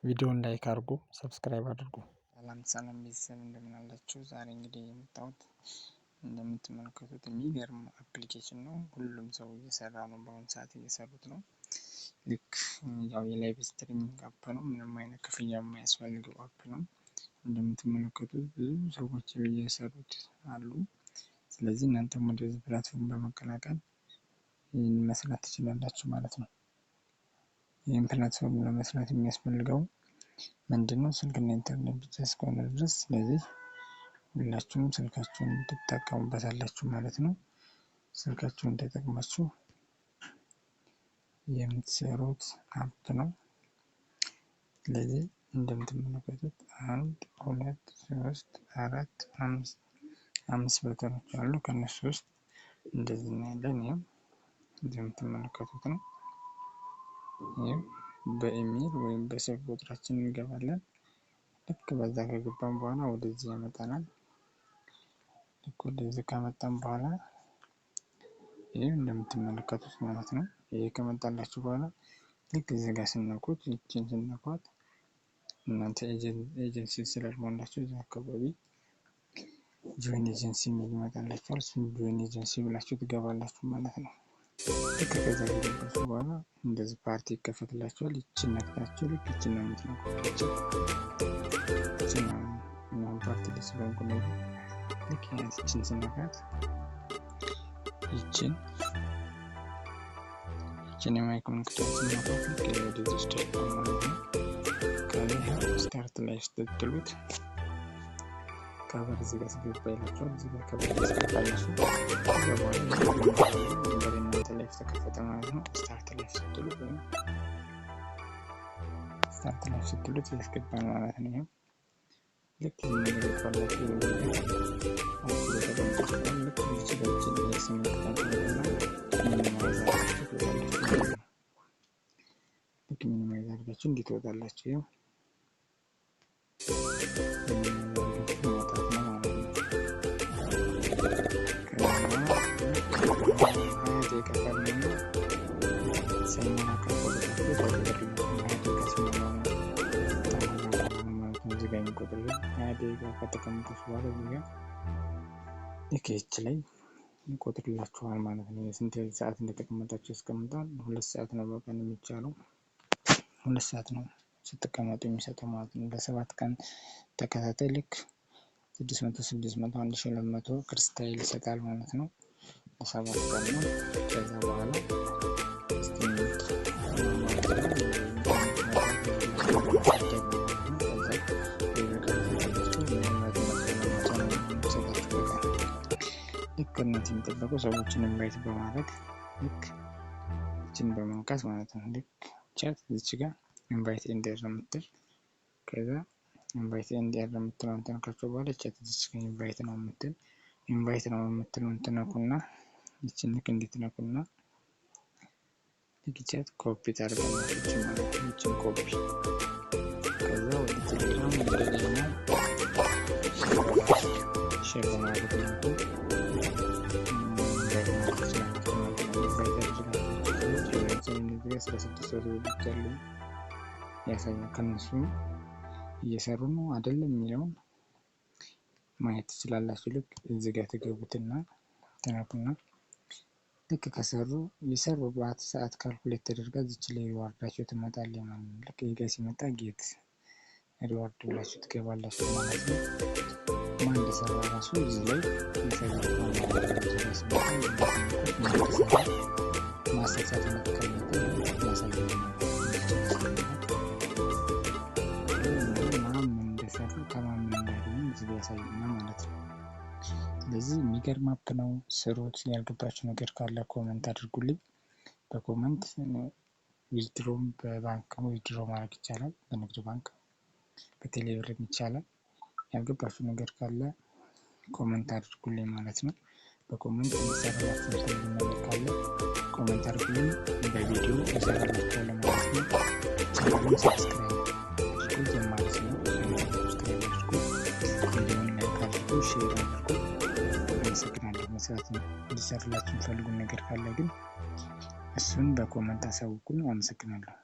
ቪዲዮን like አድርጉ፣ subscribe አድርጉ። ሰላም ሰላም ቤተሰብ፣ እንደምን አላችሁ? ዛሬ እንግዲህ የመጣሁት እንደምትመለከቱት የሚገርም application ነው። ሁሉም ሰው እየሰራ ነው። በአሁኑ ሰዓት እየሰሩት ነው። ልክ ያው የ live streaming app ነው። ምንም አይነት ክፍያ የማያስፈልገው app ነው። እንደምትመለከቱት ብዙ ሰዎች እየሰሩት አሉ። ስለዚህ እናንተም ወደዚህ platform በመቀላቀል ይህን መስራት ትችላላችሁ ማለት ነው። ይህን platform ለመስራት የሚያስፈልገው ምንድነው? ስልክና ኢንተርኔት ብቻ እስከሆነ ድረስ፣ ስለዚህ ሁላችሁም ስልካችሁን ትጠቀሙበታላችሁ ማለት ነው። ስልካችሁን ተጠቅማችሁ የምትሰሩት app ነው። ስለዚህ እንደምትመለከቱት 1፣ 2፣ 3፣ 4፣ 5፣ አምስት button ኦች አሉ። ከእነሱ ውስጥ እንደዚህ እናያለን። ይህም እንደምትመለከቱት ነው። ይህም በኢሜይል ወይም በስልክ ቁጥራችን እንገባለን። ልክ በዛ ከገባን በኋላ ወደዚህ ያመጣናል። ልክ ወደዚህ ከመጣን በኋላ ይህ እንደምትመለከቱት ማለት ነው። ይሄ ከመጣላችሁ በኋላ ልክ እዚህ ጋር ስነኩት፣ ይችን ስነኳት፣ እናንተ ኤጀንሲ ስላልሞላችሁ እዚህ አካባቢ join agency የሚል ይመጣላችኋል። እሱን join agency ብላችሁ ትገባላችሁ ማለት ነው። ልክ ከዛ ከገባችሁ በኋላ እንደዚህ ፓርቲ ይከፈትላችኋል። ይችን ነክታችሁ፣ ልክ ይችን ነው የምትነኩት። ይችን ነው፣ ፓርቲ ላይ ስለሆንኩ ነው። ልክ ይችን ስነካት ይችን የ mic ምልክቷን ስነካት ልክ ወደዚህ ወስዳችኋል ማለት ነው። ከዚህ start ላይ ስትሉት cover እዚህ ጋር አስገባ ይላችኋል። እዚህ ጋር cover ታስገባላችሁ። ከዛ በኋላ እናንተ live ተከፈተ ማለት ነው። Start live ስትሉት ወይም start live ስትሉት ያስገባል ማለት ነው። ይኸው ልክ ይህን ነገር ይባላችሁ፣ ልክ እዚች ጋር ስምልክታን minimize አድርጋችሁ ትወጣላችሁ ማለት ነው። ልክ minimize አድርጋችሁ እንዲህ ትወጣላችሁ። ይኸው መውጣት ነው ማለት ነው። ከዛ 20 ደቂቃ ካልሞላ ሳይሞላ ካልቆረጣችሁ ተቆጥርላችሁ፣ 20 ደቂቃ ሲሞላ ማለት ነው። እዚህ ጋር የሚቆጥር 20 ደቂቃ ከተቀመጣችሁ በኋላ እዚህ ጋር ልክ ይህች ላይ ይቆጥርላችኋል ማለት ነው። የስንት ሰዓት እንደተቀመጣችሁ ያስቀምጣል። 2 ሰዓት ነው በቀን የሚቻለው፣ 2 ሰዓት ነው ስትቀመጡ የሚሰጠው ማለት ነው። ለ7 ቀን ተከታታይ ልክ 600፣ 600፣ 1200 ክሪስታል ይሰጣል ማለት ነው። ለ7 ቀን ነው። ከዛ በኋላ estimate ማለት ነው። ከዛ 100 ነው የሚሰጣችሁ በቀን። ልክ እናንተ የሚጠበቀው ሰዎችን invite በማድረግ፣ ልክ ይችን በመንካት ማለት ነው። ልክ chat እዚች ጋር invite and earn የምትል፣ ከዛ invite and earn የምትለውን ተነካችሁ በኋላ chat እዚች ጋር invite now የምትል፣ invite now የምትለውን ትነኩና፣ ይችን ልክ እንዲትነኩና ልክ chat copy ታደርጋላችሁ ይችን ማለት ነው። ይችን ኮፒ ከዛ ወደ ቴሌግራም፣ ወደ ሌላ share በማድረግ መልኩ invite ማድረግ ትችላላችሁ ማለት ነው። Invite ያደረጋችሁ ሰዎች ለምሳሌ እነዚህ ጋር 16 ሰው ብቻ ያሉ ያሳያል። ከእነሱ እየሰሩ ነው አይደለም የሚለውን ማየት ትችላላችሁ። ልክ እዚህ ጋር ትገቡትና ትነኩና ልክ ከሰሩ የሰሩባት ሰዓት calculate ተደርጋ እዚች ላይ reward ኣቸው ትመጣለች ማለት ነው። ልክ ይህ ጋር ሲመጣ get reward ብላችሁ ትገባላችሁ ማለት ነው። ማን እንደሰራ ራሱ እዚህ ላይ ያሳያችኋል ማለት ነው። እዚህ ጋር ሲመጣ ማን እንደሰራ፣ 10 ሰዓት እንደተቀመጠ ያሳያል ማለት ነው። ማን ምን እንደሰራ፣ ከማን ምን እንዳገኙ እዚህ ጋር ያሳየናል ማለት ነው። ስለዚህ የሚገርም app ነው፣ ስሩት። ያልገባችሁ ነገር ካለ comment አድርጉልኝ። በ comment withdraw ም በባንክ withdraw ማድረግ ይቻላል፣ በንግድ ባንክ፣ በቴሌብርም ይቻላል። ያልገባችሁ ነገር ካለ comment አድርጉልኝ ማለት ነው። በ comment እንዲሰራላችሁ የምትፈልጉት ነገር ካለ comment አድርጉልኝ፣ በቪዲዮ እሰራላችኋለሁ ማለት ነው። ቻናሉን subscribe አድርጉ፣ ጀማሪ ስለሆንኩ subscribe አድርጉ፣ ቪዲዮውን like አድርጉ፣ share አድርጉ። አመሰግናለሁ። መስራት እንዲሰራላችሁ የምትፈልጉት ነገር ካለ ግን እሱን በ comment አሳውቁኝ። አመሰግናለሁ።